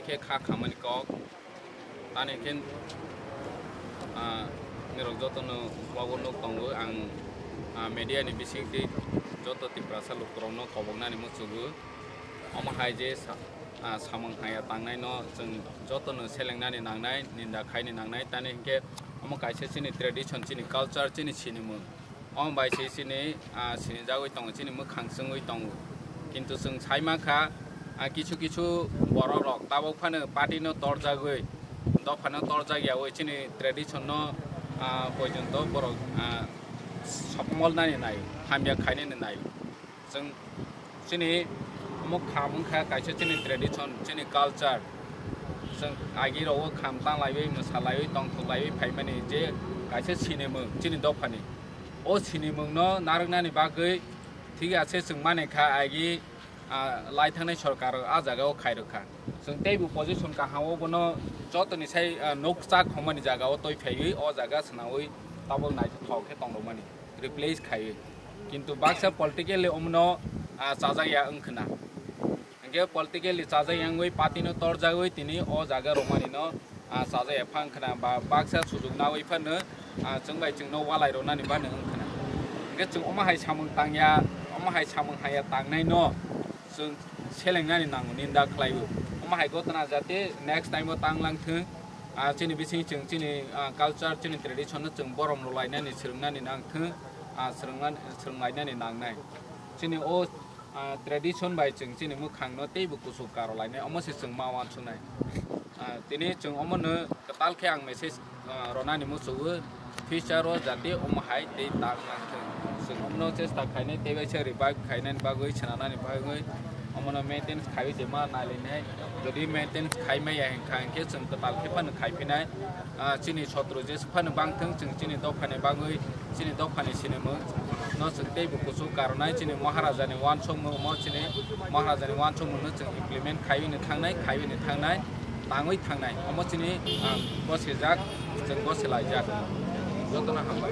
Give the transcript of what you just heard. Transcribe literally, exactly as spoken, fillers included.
Khe kha khamani kok. Tani khe, ah, nirok jotono vlog-o nuk tongo. Ang, ah, media ni bisingtwi joto Tiprasa lukurokno koboknani muchugo. Omo hai je sa-, ah, samung haya tangnaino chwng jotono selengnani nangnai, ninda khaini nangnai. Tani hinkhe omo kaisa chini tradition, chini culture, chini sinimung. Omo bai se chini, ah, sinijagwi tongo, chini mwkhang chwngwi tongo. Kintu chwng sai mankha, ah, kisu kisu borokrok tabuk phano party no torjagwi, dophano torjak yaui chini tradition no, ah, poijonto borok, ah, sopmolnani nai, hamya khainani nai. Chwng chini omo kham wngkha kaisa chini tradition, chini culture. Chwng agi rogo kham tanglaiwi, mwsalaiwi, tongthoklaiwi phaimani je kaisa sinimung chini dophani. O sinimungno narwknani bagwi thik ase chwng mani kha agi, ah, lai thangnai sorkar o ah jagao khairokha. Chwng teibo position kaham o bono jotoni sai, ah, nukchak hwnmani jagao twi phaiwi o jaga swnaui tabuk naithothok khe tongrokmani replace khaiwi. Kintu baksa politically omono, ah, chajak ya wngkhwna. Hinkhe politically chajak yangwi party no torjagwi tini o jaga romani no, ah, chajak ya phang khwna ba baksa sujuk naui phano, ah, chwng bai chwngno walai ronani bani wngkhwna. Hinkhe chwng omo hai samung tangya, omo hai samung haya tangnai no chwng selengnani nango ninda khlaio. Omo hai gotna jate next time o tang lang thung. Ah, chini bising chwng chini, ah, culture, chini tradition no chwng borom rwlainani, swrwngnani nang thung, ah, swrwngna-, swrwnglainani nangnai. Chini o, ah, tradition bai chwng chini mwkhang no teibo kuchuk karolainai, omo se chwng ma uansuknai. Ah, tini chwng omo no kwtal khe ang message, ah, ronani muchugo. Future o jate omo hai tei tang nang thung. Chwng omono chesta khainai, tei bai se revive khainani bagwi, swnamnani bagwi, omono maintenance khaiwi tongma nailainai. Jodi maintenance khai maya hinkha hinkhe chwng kwtal khe phano khai phinai. Ah, chini sotro jesa phano bang thung, chwng chini dophani bagwi, chini dophani sinimung no chwng teibo kuchuk karwnai, chini Maharajani uansukmung omo chini Maharajani uansukmung no chwng implement khaiwi ni thangnai, khaiwi ni thangnai. Tangwi thangnai. Omo chini ang gosijak, chwng gosilaijak. Jotono hambai.